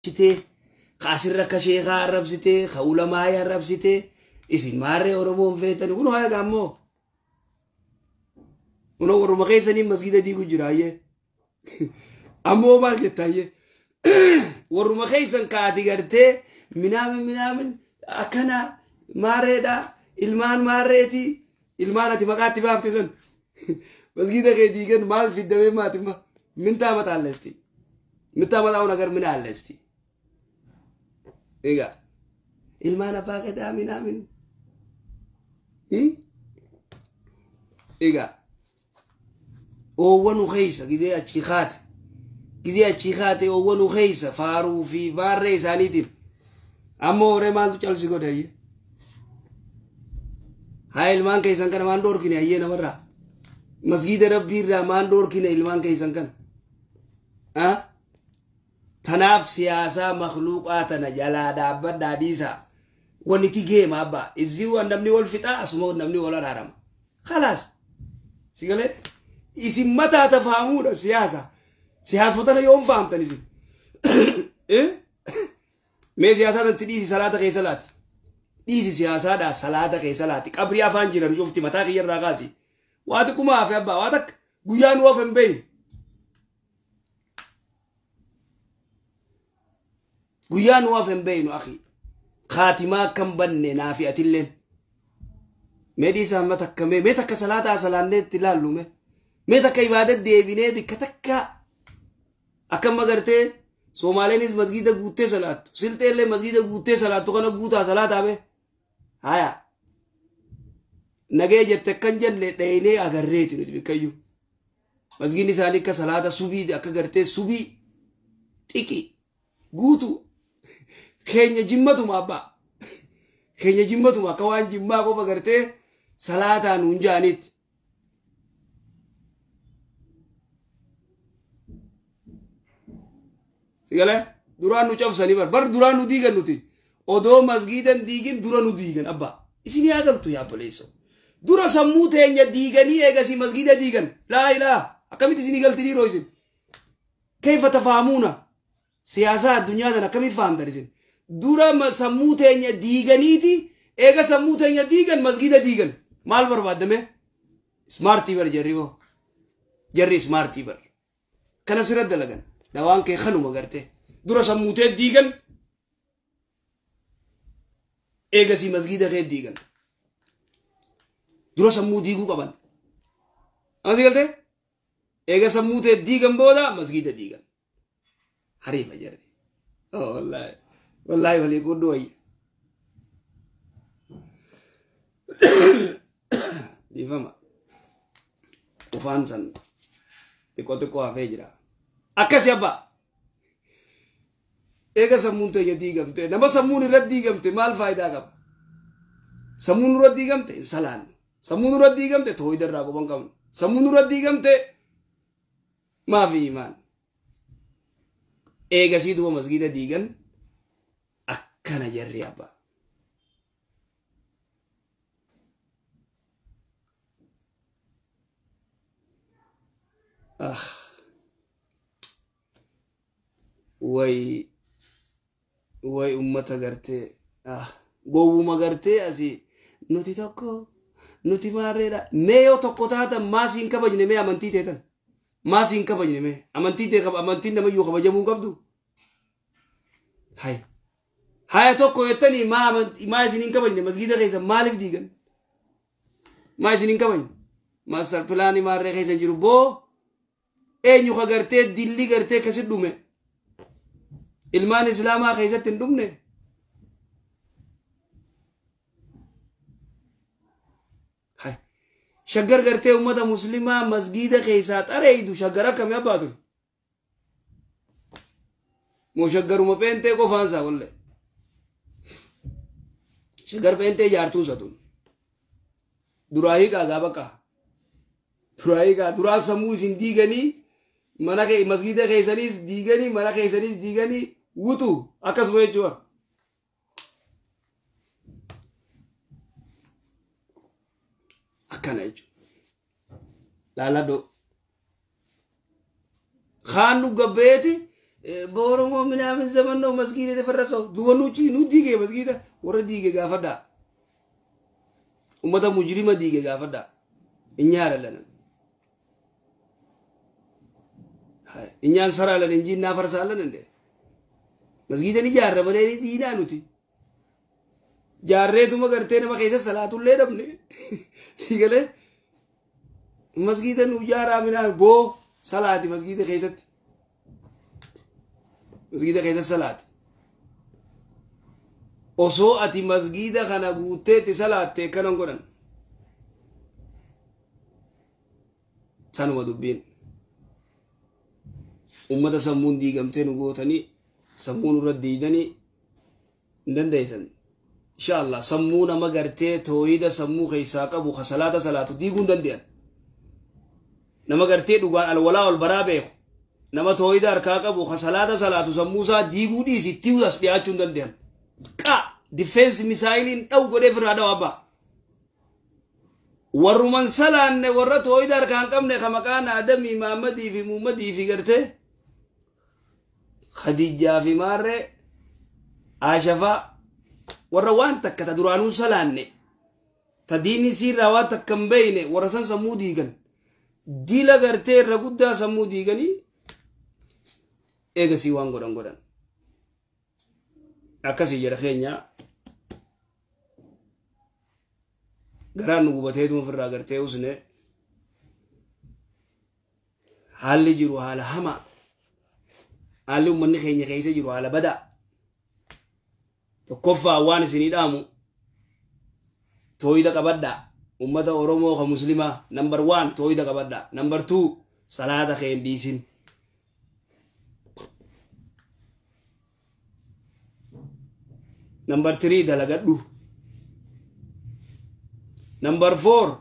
Arrabsitee ka asirra akka sheekaa arrabsitee ka ulamaayii arrabsitee isin maarree Oromoon feetani kun haa egaa kunoo warruma keessanii masgiida diigu jira ayyee ammoo maal jetta ayyee warruma keessan kaati gartee minaamin minaamin akkana maarreedha ilmaan maarreeti ilmaan ati maqaatti baafte sun masgiida kee diigan maal fiddamee maatimma min taamataallesti min taamataa'u nagar min alleesti egaa ilmaan abbaa gadaa minaamin egaa oowwanu keessa gizee achii kaate gizee achii kaate oowwanu keessa faaruu fi baarree isaaniitiin ammoo horee maaltu calsi godhe ayyee haa ilmaan keessan kana maan dhoorkine ayyee namarraa masgiida rabbiirraa maan dhoorkine ilmaan keessan kana tanaaf siyaasaa makluuqaa tana jalaa dhaabbadhaa dhiisaa wanti geema abbaa izii waan namni wal fixaa asuma namni wal araarama khalaas si galee isin mataa tafaamuudha siyaasa siyaasuma tana yoom fahamtan isin mee siyaasaa tanatti dhiisi salaata keessa laati dhiisi siyaasaadha salaata keessa laati qabrii afaan jiran cufti mataa kiyyarraa kaasi waa xiqquma hafe abbaa waa takka guyyaa nu of hin beeynu guyyaa nu of hin beeynu akhi kaatimaa akkam banne naafi atilleen mee dhiisa amma takka mee takka salaataa salaannee itti ilaallu mee takka ibaada deebinee bikka takka akkam agartee Soomaaleenis masgiida guuttee salaattu silxeellee masgiida guuttee salaattu kana guutaa salaataa mee haya nagee jette akkan jenne dhayinee agarreeti nuti bikkayyuu masgiidni isaanii akka salaata subii akka gartee subii xiqi guutu keenya jimmatuma abbaa keenya jimmatuma akka waan jimmaa qofa gartee salaataa nuun ja'anitti. Sigalee duraan nu cabsanii bar duraan nu diigan nuti odoo masgiidan diigin dura nu diigan abbaa isin yaa galtu yaa obboleessoo dura sammuu teenya diiganii eegasii masgiida diigan laa ilaa akkamitti isinii galti dhiiroo isin keefa tafaamuuna siyaasaa addunyaa tana akkamitti fahamtan isin dura sammuu teenya diiganiiti eega sammuu teenya diigan masgiida diigan maal barbaaddame ismaartii bar jarri hoo jarri ismaartii bar kana sirra dalagan dawaan kee kanuma garte dura sammuu tee diigan eegasii masgiida kee diigan dura sammuu diiguu qaban amasii galtee eega sammuu tee diigan booda masgiida diigan hariifa jarri wallaahi wallaahi walii qudduu wayya dhiifama ufaan san xiqqoo xiqqoo hafee jira akkasi abbaa eega sammuun teenya diigamte nama sammuun irratti diigamte maal faayidaa qaba sammuun irratti diigamte hin salaannu sammuun irratti diigamte tooyida irraa quban qabnu sammuun irratti diigamte maafi imaan eegasii duuba masgiida diigan akkana jarri abbaa way way ummata gartee gowwuma gartee asii nuti tokko nuti maarreedha mee yoo tokko taatan maasii hin kabajne mee amantii teetan maasii hin kabajne mee amantii tee amantiin namayyuu kabajamuu hin qabdu hay haya tokko jettanii maa isin hin kabajne masgiida keessa maaliif diigan maa isin hin kabajne maastar pilaanii maarree keessa hin jiru boo eenyu ka gartee dilli gartee akkasi dhume ilmaan islaamaa keessatti hin dhumne shaggar gartee ummata muslimaa masgiida keessaa xareeydu shaggar akkamii abbaatun moo shaggaruma pheenxee qofaansaa walle shaggar pheenxee jaartuun satun duraa hiiqaa gaa bakka duraa hiiqaa duraan sammuu isin diiganii mana kee masgiida keessaniis diiganii mana keessaniis diiganii wutu akkasuma jechuudha. Akkana jechuudha. Laaladho. Kaan nu gabbeeti በኦሮሞ ምናምን ዘመን ነው መስጊድ የተፈረሰው። ዱበኑቺ ኑ ዲጌ መስጊድ ወረ ዲጌ ጋፈዳ ኡመተ ሙጅሪመ ዲጌ ጋፈዳ እኛ አይደለንም። እኛ እንሰራለን እንጂ እናፈርሳለን እንዴ? መስጊድን ijaarra malee ni diinaa nuti. Jaarreetuma gartee nama keessa salaatullee dhabne. Siigalee masgiida nu ijaaraa minaan boo salaati masgiida keessatti. Masgiida keessa salaati. Osoo ati masgiida kana guutteetti salaatte kanan godhan. Sanuma dubbiin. Ummata sammuun diigamtee nu gootanii sammuu nurra diidanii hin dandeessan. Insha Allah sammuu nama gartee toohida sammuu keessaa qabu ka salaata salaatu diiguu hin dande'an. Nama gartee dhugaan alwalaa ol baraa beeku nama toohida harkaa qabu ka salaata salaatu sammuu isaa diiguu dhiisi itti as dhiyaachuu hin dande'an. Qa difeensi misaayiliin dhawu godhee firraa dhawu abbaa. Warruman salaanne warra toohida harkaa hin qabne ka maqaan Aadamii Mahammadii fi Muhammadii fi gartee Khadijaa fi Maarree Aashafaa warra waan takka ta duraanuu salaanne ta diinni siirraa waan takka hin beeyne warra san sammuu diigan dila gartee irra guddaa sammuu diiganii eegasii waan godhan godhan akkasii jedha keenya garaan nu gubateetuma ofirraa gartee usne haalli jiru haala hamaa haalli uummanni keenya keessa jiru haala badaa. Tokkoffaa waan isinii dhaamu tooyida qabadhaa. Ummata Oromoo ka Muslimaa number 1 tooyida qabadhaa. Number 2 salaata kee hin dhiisin. Number 3 dalagadhu. Number 4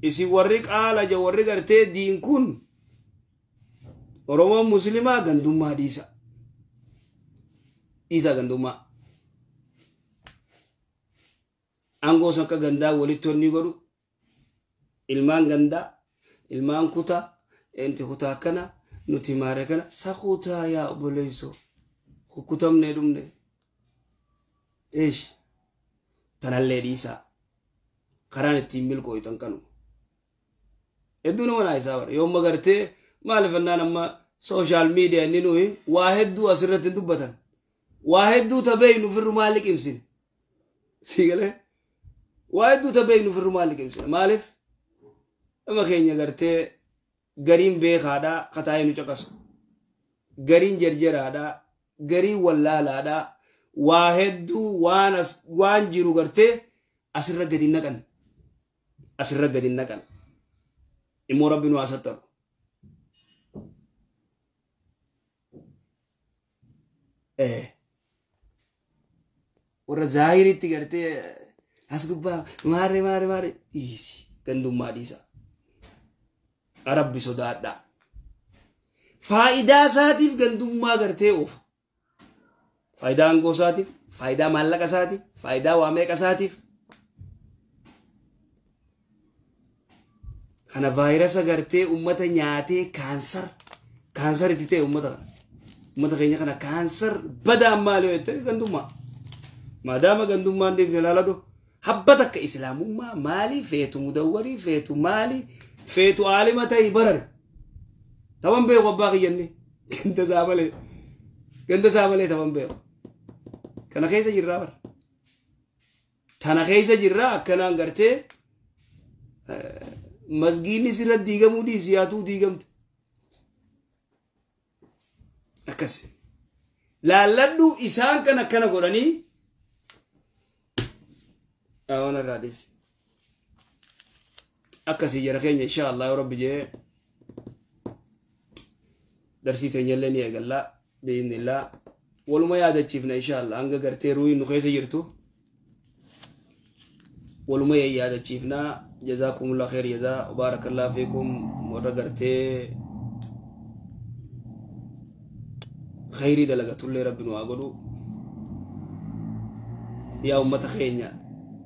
isin warri qaala ja warri gartee diin kun Oromoon Muslimaa gandummaa dhiisa. Dhiisa gandummaa. Aangoo akka gandaa walitti onni godhu ilmaan gandaa ilmaan kutaa enti kutaa kana nuti maare kana sakutaa yaa obboleessoo kukkutamne dhumne eesh tanallee dhiisaa karaan ittiin milkooytan kanuma. Hedduu nama naa isaa bara yoomma gartee maalifannaan amma sooshaal miidiyaa inni nuyi waa hedduu asirratti hin dubbatan waa hedduu tabeeynu firrumaa liqimsin siigalee. Waa hedduu tabeeynu firrumaa liqimsin maaliif nama keenya gartee gariin beekaadhaa kataa'ee nu caqasu gariin jarjaraadhaa gariin wallaalaadhaa waa hedduu waan jiru gartee asirra gadi naqan asirra gadi naqan immoo rabbi nu asattaru. Warra zaahiritti gartee as gubbaa maarree maarree maarree dhiisi gandummaa dhiisa. Rabbi sodaadhaa. Faayidaa isaatiif gandummaa gartee oofa. Faayidaa aangoo isaatiif, faayidaa maallaqa isaatiif, faayidaa waa meeqa isaatiif. Kana vaayirasa gartee uummata nyaatee kaansar kaansar itti ta'e uummata kana. Uummata keenya kana kaansar badaan maali yoo ta'e gandummaa. Maadaama gandummaan deemnee ilaaladhu habba takka islaamummaa maali feetu mudawwarii feetu maali feetu aalima ta'ii barar. Taban beeku abbaa kiyyanne ganda isaa malee ganda isaa malee taban beeku. Kana keessa jirraa bara. Tana keessa jirraa akkanaan gartee masgiidni sirra diigamuu dhiisi yaatuu diigamte. Akkas. Laalladhu isaan kan akkana godhanii waan irraa dhiisi. Akkasii jara keenya insha Allah yoo rabbi jee darsii teenyallee ni eegallaa bi'iznillaa waluma yaadachiifna insha Allah hanga gartee ruuyin nu keessa jirtu waluma yaadachiifnaa. Jazakumullah khair jazaa barakallahu fiikum warra gartee khayrii dalagatullee rabbi nu haa godhu. Yaa ummata keenya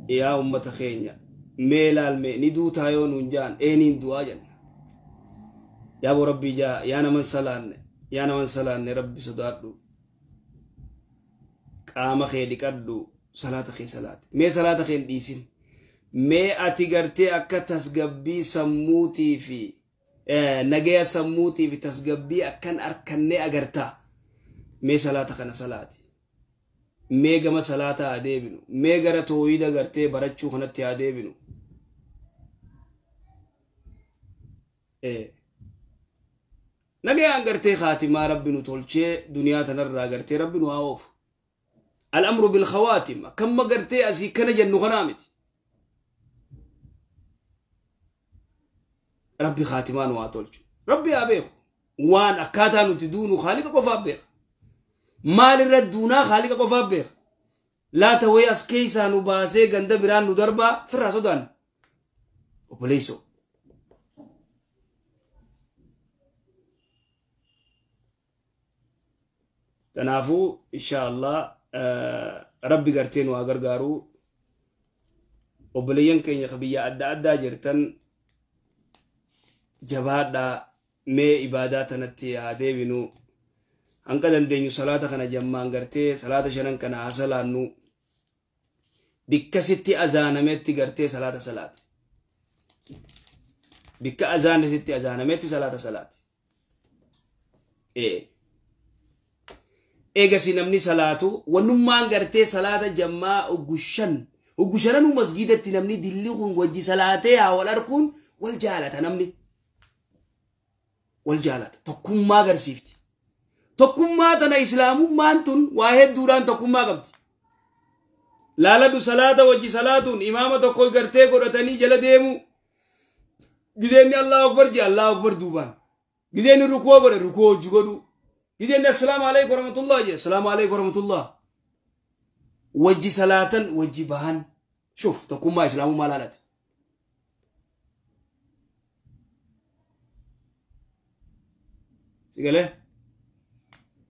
yaa ummata keenya mee ilaalme ni duutaa yoo nuun jaan eeniin du'aa jenna. Yaa boo rabbii jaa yaa naman salaanne Yaa naman salaanne rabbi sodaadhu. Qaama kee dhiqadhu salaata kee salaati. Mee salaata kee hin dhiisin. Mee ati gartee akka tasgabbii sammuutii fi nagaya sammuutii fi tasgabbii akkan arkannee agartaa. Mee salaata kana salaati. Mee gama salaataa haa deebinu. Mee gara toohida gartee barachuu kanatti haa deebinu. Nagayaan gartee khaatimaa rabbi nu tolchee duniyaa tanarraa gartee rabbi nu haa oofu. Al'amru bilkhawaatim akkamma gartee asii kana jennu kanaa miti. Rabbi khaatimaa nu haa tolchu. Rabbi haa beeku. Waan akkaataa nuti duunu haaliqa qofaaf beeka. Maalirra duunaa haaliqa qofaaf beeka. Laata wayii as keessaa nu baasee ganda biraan nu darbaa firraa sodaanna. Obboleessoo. Kanaafuu inshaallah rabbi gartee nu haa gargaaru. Obboleeyyan keenya ka biyya adda addaa jirtan jabaadhaa mee ibaadaa tanatti haa deebinu. Hanqa dandeenyu salaata kana jammaan gartee salaata shanan kana haa salaannu. Bikka sitti azaanametti gartee salaata salaati. Bikka azaanni sitti azaanametti salaata salaati. Eegasi namni salaatu wannummaan gartee salaata jammaa uggushan uggushananuu masgiidatti namni dilli kun wajji salaatee haa wal arkuun wal jaalata namni. Wal jaalata tokkummaa agarsiifti. Tokkummaa tana islaamummaan tun waa hedduudhaan tokkummaa qabdi. Laaladhu salaata wajji salaatuun imaama tokko gartee godhatanii jala deemu. Gizeenni Allahu Akbar jee Allahu Akbar duubaan. Gizeenni rukuu godhe rukuu hojii godhu. Gizeenni assalaamu alaykum warahmatullah jee assalaamu alaykum warahmatullah. Wajji salaatan wajji bahan. Shuf tokkummaa islaamummaa laalate. Sigalee?